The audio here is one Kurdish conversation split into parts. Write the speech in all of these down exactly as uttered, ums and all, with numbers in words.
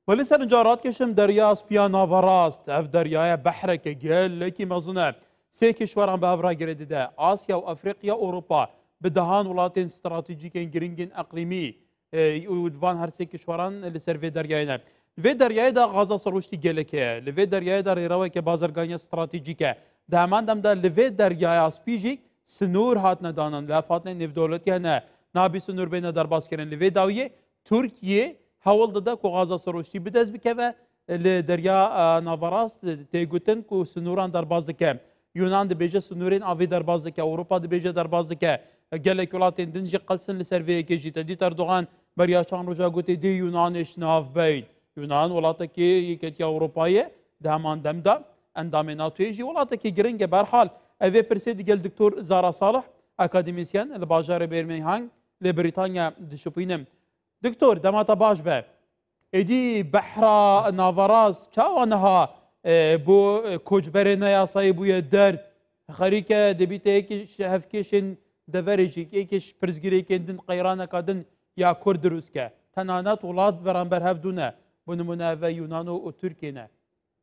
Belê, serinca radikeşim Derya Spiya Naverast. Ev deryaya behreke gelekî mezin e. Sê kişweran bi hev re girê dide. Asya û Efrîqya, Ewropa. Bi dehan welatên stratejîkên giringên eqlîmî, e, û di van her sê kişweran li ser vê deryayê ne. Li vê deryayê de gaza sirûştî gelek heye. Li vê deryayê de rêreweke bazirganiya stratejîk e. Di heman dem de li vê deryaya spî jî sinûr hatine danan. Li hev hatine nêvdewletî hene. Nabî sinûr bêne derbas kirin. Li vê dawiyê Tirkiye hewl dide ku gaza sirûştî bi dest bikeve. Li Derya, e, Naverast tê gotin ku sinûran derbas dike. Yunan dibêje sinûrên avê derbas dike, Ewropa dibêje derbas dike. Gelek welatên din jî qels in li ser vê yekê jî. Te dît Erdogan beriya çand roja gotê dê Yunanê ji nav beyn. Yunan welatekî Yeketiya Ewropayê ye, di heman dem de endamê NATOyê jî welatekî giring e. Berhal, ev ê pirsê digel Doktor Zara Salih, akademîsyen li bajarê Birmingham li Brîtanya dişopînim. Doktor, dema te baş be. Êdî behra naverast çawa niha, e, bo, e, koçberê neyasayî bûye derd? Xerîke dibîte yekî ji hevkêşên deverê jî, yekî ji pirsgirêkên din, qeyraneka din ya Kurd dirûst ke. Tenanet welat beramber hev dû ne. Bi nimûne ev e Yunan û, û Tirkiye ne.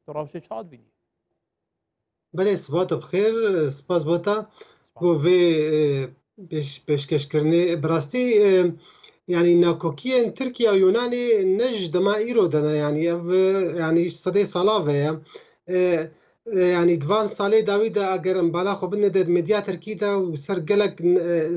Tu rewşê çawa dibînî? Belê, sibat bi xêr, spas bo te bo vê, e, pêş-, pêşkêşkirinê. Bi rastî, e, yanî nakokiyên Tirkiye û Yunanê ne ji dema îro de ne, yanî ev, e, yanî ji sedê sala ve ye. E, e, yanî di van salê dawî de eger em bala xwe bidine de medya Tirkî de û ser gelek, e,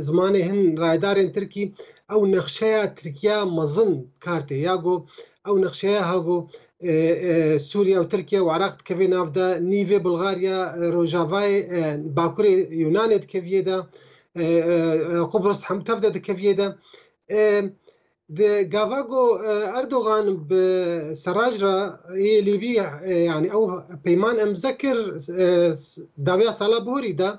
zimanê hin rayedarên Tirkî ew nexşeya Tirkiye mezin kar tê. Ya ku ew nexşeya ha ku, e, e, Sûriye û Tirkiye û Iraq dikevê nav de, nîvê Bulgarya, e, rojavayê, e, bakurê Yunanê dikeviyê de, e, e, e, Qubris hem tev de dikeviyê de. E, di gava ku, e, Erdogan bi serraj re yê Lîbî, e, yanî ew peyman emze kir, e, s-, dawiya sala bihurî de,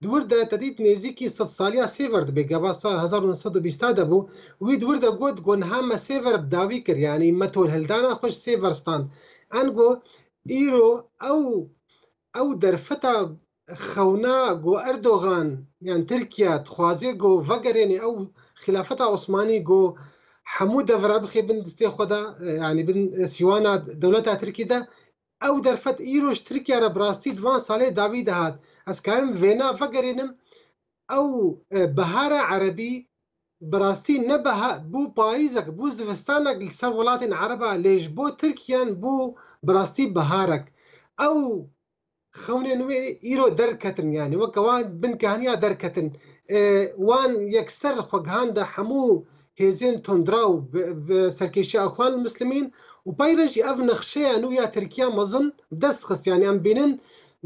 di wir de te dît nêzîkî sed saliya Sêver dibe, gava sa hezar û neh sed û bîst de bû. Wî di wir de got, got niha me Sêver bi dawî kir, yanî me tolhildana xwe ji Sêver stand. Ango îro ew, ew derfeta xewna ku Erdogan, yan Tirkiye dixwaze ku vegerêne ew xilafeta Osmanî ku hemû devera bixê bin destê xwe de, e, yanî bin sîwana dewleta Tirkî de, ew derfet îro ji Tirkiye re bi rastî di van salê dawî de hat. Ez karim vêna vegerînim, ew, e, bihara erebî bi rastî ne biha-, bû payîzek, bû zivistanek li ser welatên ereba, lê ji bo Tirkiyan bû bi rastî biharek. Ew xewnên wê îro derketin, yanî weke wan bin kehaniya derketin. E, wan yekser xwe gihande hemû hêzên tundra û bi, bi serkêşiya Ixwan Muslimîn û peyre jî ev nexşeya nû ya Tirkiya mezin dest xist. Yanî em bînin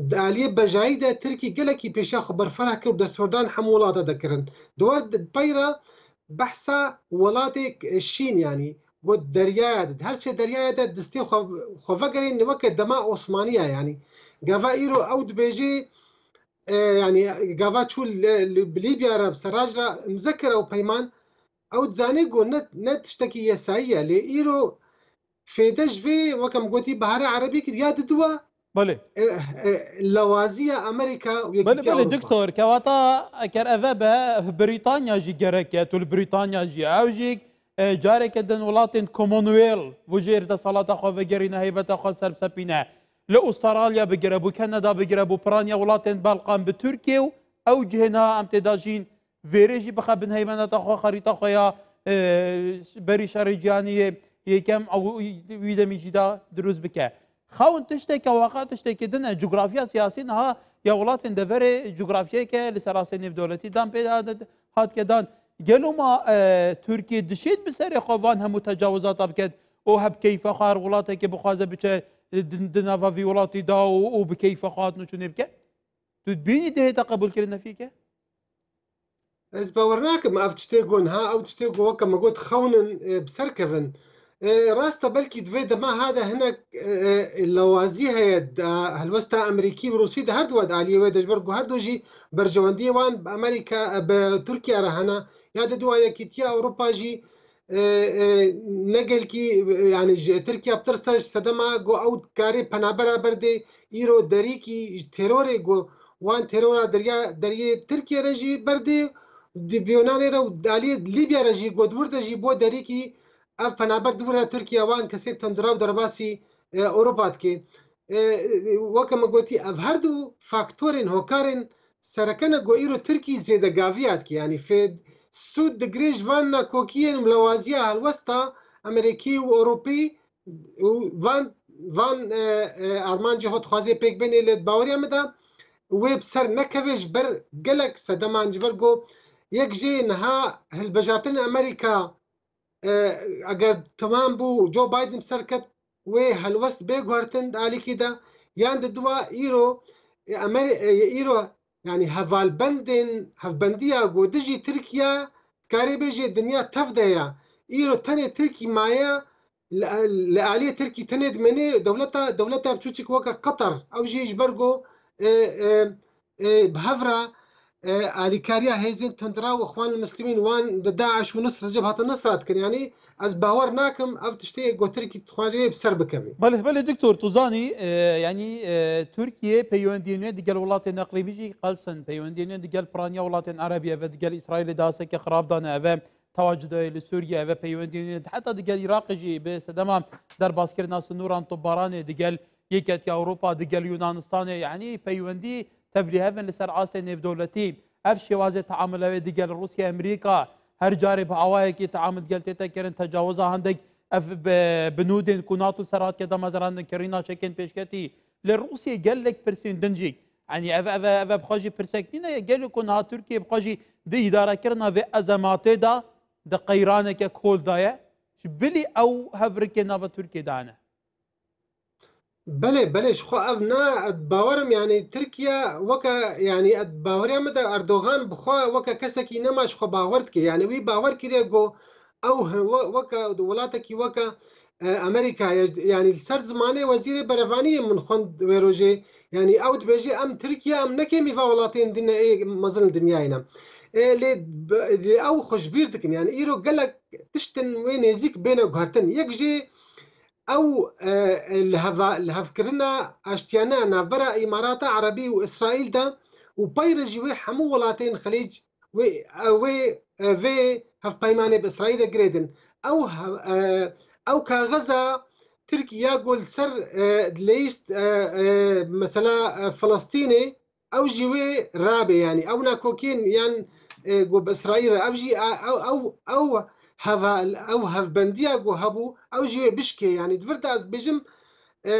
di aliyê bejayî de Tirkî gelekî pêşiya xwe berfireh kir û destwerdan hemû welata de kirin. Di wer di peyre behsa welatê şîn, yanî got deryaya de, her sê deryaya de destê xwe, xwe vegerîn weke dema Osmaniya, yanî gava îro ew dibêjê, e, yanî gava çû li, li, bi Lîbya re, bi serraj re imze kir ew peyman, ew dizanê ku ne, ne tiştekî yesayî ye, lê îro fêde ji vê, weke min gotî, bihara erebî kir ya diduwa, Belê. e, e, lewaziya Amerîka û Belê, Yekîtiya belê, Ewropa. Doktor, kewata eker eve be, Brîtanya jî gerek e, tu li Brîtanya jî, ew jî, e, careke din welatên Commonwealth, bu jêr desalata xwe vegerîne, heybeta xwe serbsepîne. Li Australya bigire, bu Kanada bigire, bu piraniya welatên Balkan bi Tirkiye û ew cihê niha em tê de jîn, vêrê jî bixe bin heymeneta xwe, xerîta xwe ya, e, berî şerê cîhanî yê yekem, ew wî demî jî da dirûst bike. Xewn tişteke, waqa tiştekî din e. Cografya siyasî niha ya welatên deverê cografyayeke li ser astê nêvdewletî dan pê hat, hatike dan. Gelo ma, e, Tirkiye dişêt bi serê xwe van hemû tecawizata biket û heb keyfa xwe her welatekê bixwaze biçe di, di nava vî welatî da û, û bi keyfa xwe hat nûçûnê bike? Tu dibînî dihête qebûlkirin nefîke? Ez bawer nakim ev tiştê got niha, ew tiştê got weke me got xewn in, e, bi ser kevin. E, rast e, belkî di vê dema ha de hinek, e, e, lewazî heye di helwesta Amerîkî û Rûsî de, her du de aliyê wê de, ji ber ku her du jî berjewendiyê wan bi Amerîka, e, bi Tirkiye re hene. Ya di dua Yekîtiya Ewropa jî, e, e, ne gelkî, e, yanî ji Tirkiye bitirse, ji sedema ku ew karê penabera berdê, îro derîkî ji terorê ku wan terora derya, deriyê Tirkiye re jî berdê, di Yunanê re û aliyê Lîbya re jî, ku di wir de jî bo derîkî ev penaber dibûne Tirkiye, wan kesên tundra û derbasî, e, Ewropa dike. E, e, weke me gotî, ev her du faktorên, hokarên sereke ne ku îro Tirkî zêdegaviya dike. Yanî fê sûd digire ji van nakokiyên û lewaziya helwesta Amerîkî û Ewropî û van, van, e, e, armancê xwe dixwaze pêk bêne, lê di baweriya min de wê bi ser nekeve, ji ber gelek sedeman, ji ber ku yek jê niha hilbijartinên Amerîka, e, eger temam bû, Joe Biden bi ser ket, wê helwest bê guhertin di alîkî de, yan di dua îro, e, Amer-, e, îro, yanî hevalbendên, hevbendiya ku dijî Tirkiye, dikarê bêjê dinya tev de ye. Îro tenê Tirkî maye, li, li aliyê Tirkî tenê dimêne, dewleta, dewleta biçûçik weke Qatar, ew jî ji ber ku, e, e, e, bi hev re, e, alîkariya hêzên tundra û Ixwan Muslimîn wan di DAIŞ û Nusra, Cebheta Nusra dikin. Yanî ez bawer nakim ev tiştê ku Tirkî dixwaze bi ser bikeve. Belê, belê doktor, tu zanî, e, yanî, e, Tirkiye peywendiyên wê digel welatên Eqlîmî jî qels in, peywendiyên wê digel piraniya welatên Erebî, ev e digel Îsraîlê dahaseke xirab dane, ev e tawa cudayê li Sûriye, ev e peywendiyên wê heta digel Iraqê jî bi sedema derbaskirina sinûran topbaranê digel Yeketiya Ewropa, digel Yunanistanê, yanî peywendî tevlîhev in li ser astê nêvdewletî. Ev şêwazê teamula wê digel Rûsya, Amerîka, her carê bi awayekî teamul digel tête kirin, tecawiza hindek ev bi, binûdên ku NATO ser hatiye damezrandin, kirîna çekên pêşketî. Li Rûsya gelek pirsên din jî, yanî ev, ev, ev, ev bi xwe jî pirsek nîne, gelo ku niha Tirkiye bi xwe jî di îdarekirina vê ezematê de di qeyraneke kol de ye, ji bilî ew hevrikê nava Tirkiye de hene. Belê, belê, ji xwe ev ne, ez bawer im, yanî Tirkiye weke, yanî ez baweriya min de Erdogan bi xwe weke kesekî nema ji xwe bawer dike. Yanî wî bawer kiriye ku ew he-, we-, weke welatekî weke, e, Amerîka ye. Yanî li ser zimanê Wezîrê Berevaniyê min xwend wê rojê. Yanî ew dibêje, em Tirkiye, em ne kêmî va welatên din ê mezin li dinyayê ne. E, lê b-, lê ew xwe ji bîr dikin. Yanî îro gelek tiştin wê nêzîk bêne guhertin. Yek jê ew, e, e, li heva-, li hevkirina aştiyane navbera Îmarata Erebî û Îsraîl de û pey re jî wê hemû welatên Xelîc wê, e, wê, e, vê hevpeymanê bi Îsraîlê girêdin. Ew hev-, e, ew kaxeza Tirkiye ya ku li ser, e, dileyîst, e, e, mesela, e, Filistînê, ew jî wê rabe, yanî ew nakokiyên yan, e, ku bi Îsraîl re, ew jî a-, ew, ew, ew heva-, ew hevbendiya ku hebû, ew jî wê bişkê. Yanî di vir de ez bêjim, e,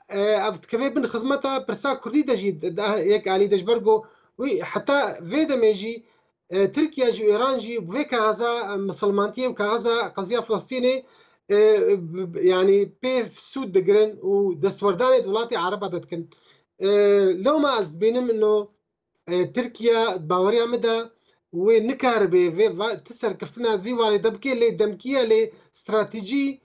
e, ev dikeve bin xizmeta pirsa kurdî de jî de, de yek alî de, ji ber ku wî heta vê demê jî, e, Tirkiye jî û Îran jî bi vê kaxeza, e, misilmantiyê û kaxeza qeziya Filistînê, e, b-, b-, yanî pê sûd digirin û destwerdanê di welatê Ereba de dikin. E, lewma ez dibînim ino, e, Tirkiye baweriya min de wê nikaribe vê va-, ti serkeftina vî warê de bike, lê demkiye, lê stratejî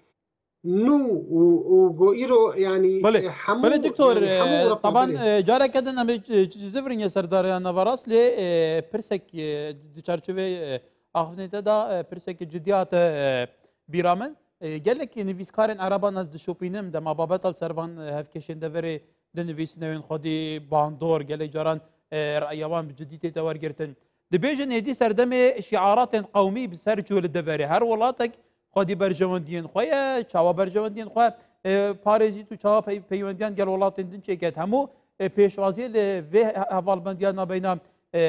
nû û, û go îro, yanî, Belê, e, hemû, belê doktor, yanî hemû e, Ewropa taban, belê. E, careke din em ê, e, zivirînê serdariya nava rast, lê, e, pirsek, e, di çarçovê, e, axiftinê te de, e, pirseke cidî hate, e, bîra min. E, gelek nivîskarên Ereban ez dişopînim, dema babeta li ser van, e, hevkêşên deverê dinivîsîne, yên xwedî bandor, gelek caran, e, reya wan bi cidî tête wergirtin. Dibêjin êdî serdemê şiaratên qewmî bi ser çû li deverê. Her welatek xwedî berjewendiyên xwe ye, çawa berjewendiyên xwe, e, parêzît û çawa pey-, peywendiyan gel welatên din çêket. Hemû, e, pêşwaziyê li vê he-, hevalbendiya nabeyna, e,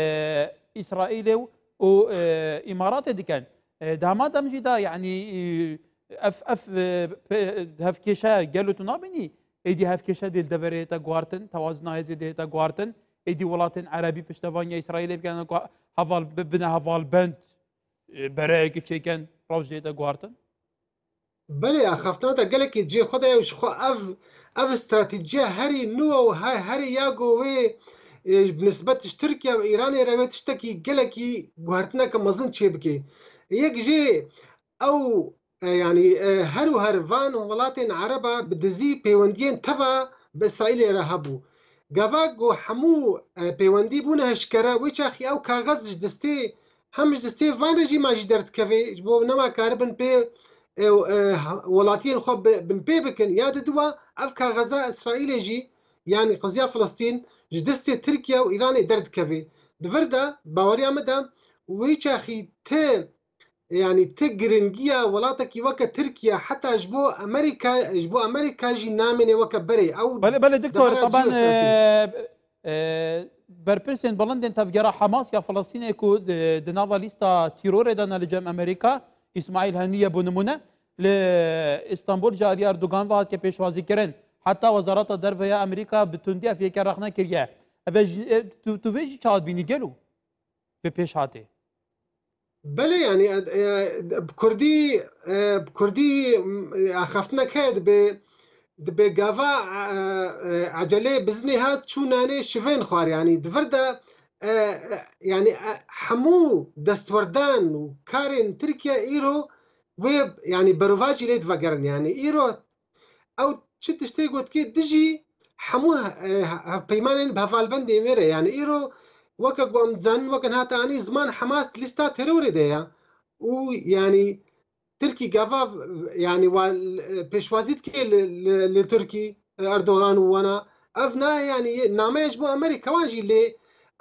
Îsraîlê û, û, e, Îmaratê dikin. E, dema dem jî de, yanî, e, ev, ev, e, pe-, hevkêşe gelo tu nabînî? Êdî hevkêşe dê li deverê hête guhartin, tewazina hêzê dê hête guhartin. Êdî welatên Erebî piştevaniya Îsraîlê bikin, ku heval bi-, bine hevalbend, e, bereyekî çêkin, rewş dê hête guhartin. Belê, axaftina te gelekî cihê xwe de ye û ji xwe ev, ev stratejiya herî nû û he-, herî ya ku wê, e, bi nisbet ji Tirkiye û Îranê re wê tiştekî gelekî guhertineke mezin çêbike. Yek jê ew, e, yanî, e, her û her van welatên Ereba bi dizî peywendiyên teva bi Îsraîlê re hebû. Gava ku hemû, e, peywendî bûne eşkere, wê çaxî ew kaxez ji destê, hem ji destê van rejîma jî derdikeve, ji bo nema karibin pê, e, e, welatiyên xwe bi, binpê bikin. Ya di dua ev kaxeza Îsraîlê jî, yanî qeziya Filistîn, ji destê Tirkiye û Îranê derdikeve. Di vir de, baweriya min de, wê çaxî ti yanî ti giringiya welatekî weke Tirkiye heta ji bo Amerîka, ji bo Amerîka jî namêne weke berê. Ew Belê, belê, doktor, defa taban, cî siyasî. e, e, berpirsên bilindên tevgera Hamas ya Filistînê ku di, di nava lîsta terorê de ne li cem Amerîka, Îsmaîl Heniye bû nimûne, li Îstanbul ji alî Erdogan ve hatike pêşwazîkirin. Heta Wezareta Derve ya Amerîka bi tundî ev yeke rexne kiriye. Ev e jî, e, tu, tu vê jî çawa dibînî gelo? Bi pêş hatê. Belê, yanî, e, e, bi kurdî, e, bi kurdî, m, e, axaftinek heye, dibe, dibe gava, e, e, ecelê bizinê hat çû nanê şivên xwar, yanî di vir de, e, e, yanî, e, hemû destwerdan û karên Tirkiye îro wê, yanî berovajî lê divegerin, yanî îro ew çi tiştê gotikê dijî hemû he-, he-, hevpeymanên bi hevalbendê wê re. Yanî îro weke ku em dizanin, weke niha te anî ziman Hamas di lîsta terorê de ye. Û yanî Tirkî gava, yanî wa, e, pêşwazî dike li, li, li Tirkî, e, Erdogan û wana. Ev nayê, yanî nameya ji bo Amerîka wan jî lê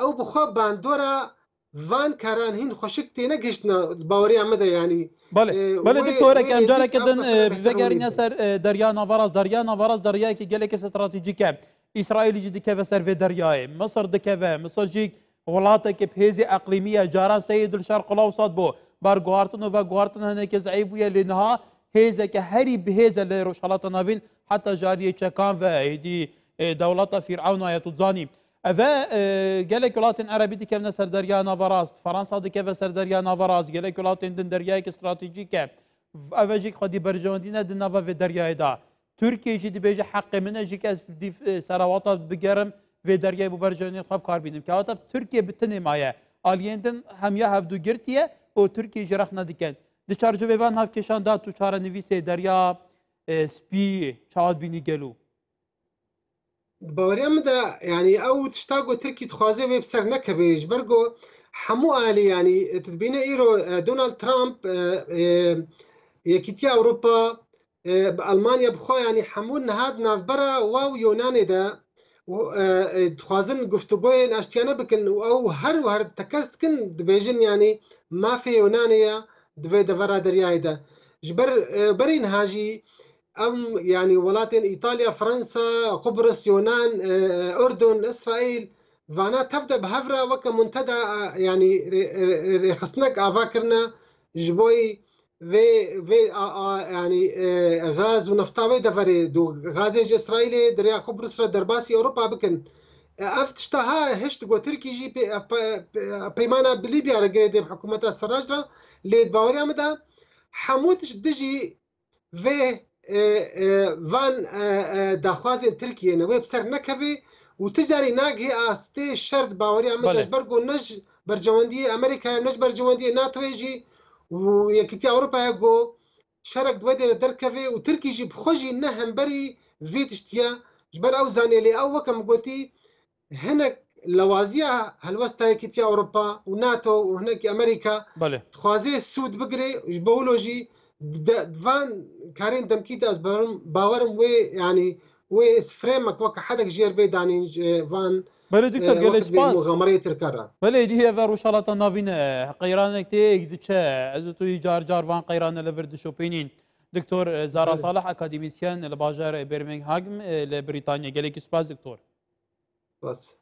ew bi xwe bandora van karan hîn xweşik têne gihiştina baweriya me de, yanî, Belê, e, belê, wê, doktor, wê em nêzîk careke ev din, mesele e, bêhtir vegerîne rûnî ser, e, Derya Navaraz. Derya Navaraz deryayekî gelekî stratejîk e. Îsraîlî jî dikeve ser vê deryayê. Misir dikeve. Misir jî welatekî bi hêzê eqlîmî ye. Caran seyê dil şer qulaw sat bû. Bar guhartin û veguhartin hinekî zeîf bûye, lê niha hêzeke herî bi hêz e li Rojhilata Navîn, heta ji aliyê Çekan ve, êdî, e, dewleta Fîrewna ye, tu dizanî. Eve, e, gelek welatên Erebî dikevne ser Derya Nava Rast, Fransa dikeve ser Derya Nava Rast, gelek welatên din deryayeke stratejîk e. Eve jî xwedî berjewendî ne di nava vê deryayê de. Tirkiye jî dibêje, heqê min e jî ke ez dîf, e, serawata bigerim, vê deryayê bo berjewendiyên xwe bi kar bînim. Kewata Tirkiye bi tinê maye. Aliyên din hemiya hevdu girtiye û Tirkiye jî rexne dikin. Di çarçovê van hevkêşan de tu çarenivîsê Derya, e, Spî çawa dibînî gelo? Di baweriya min de, yanî ew tişta ku Tirkî dixwaze wê bi ser nekeve, ji ber ku hemû alî, yanî, e, tu dibîne îro, e, Donald Trump, e, e, Yekîtiya Ewropa, e, bi Almanya bi xwe, yanî hemû niha di navbera wa û Yunanê de û, e, e, dixwazin guftûgoyên aştiyane bikin û ew her û her tekez dikin, dibêjin, yanî mafê Yunanê ye di vê devera deryayê de. Ji ber, e, berî niha jî em, yanî welatên Îtalya, Fransa, Qubrus, Yunan, e, Urdun, Îsraîl, vana tev de bi hev re weke muntada, e, yanî rê-, rê-, rêxistinek ava kirine ji bo vê, vê a, a, yanî, e, gaz û nefta wê deverê, du gazê ji Îsraîlê di rêya Qubrus re derbasî Ewropa bikin. E, ev tişta ha hişt got Tirkî jî pê-, pe-, pe-, peymana bi Lîbya re girê dê bi hikûmeta Serraj re, lê di baweriya min de hemû tişt dijî vê, e, e, van, e, e, daxwazên Tirkiyê ne, wê bi ser nekevê û ti carî nagihê astê şer di baweriya min de, Belê. ji ber ku ne ji bercewendiyê Amerîkayê, ne ji bercewendiyê NATOyê jî û Yekîtiya Ewropayê ku şerek di wê derê derkevê û Tirkî jî bi xwe jî ne hemberî vê tiştiye, ji ber ew zanê lê ew weke min gotî, hinek lewaziya helwesta Yekîtiya Ewropa û NATO û hinekî Amerîka Belê. dixwaze sûd bigire, ji bo wilo jî di, di van karên demkî de ez bawerim, bawerim wê, yanî wê framek weke hedek jêr bê danîn ji van, Belê, doktor, e, gelek weke spas. Muxamereyê Tirkan re. Belê, dî heve Rojhalata Navîn e, qeyranek tê yek diçe. Ez û tu yî car car van qeyrane li vir dişopînîn. Doktor, e, Zara Belê. Salih, akademîsyen li bajarê Birmingham, e, li Brîtanya. Gelekî spas, doktor. Spas.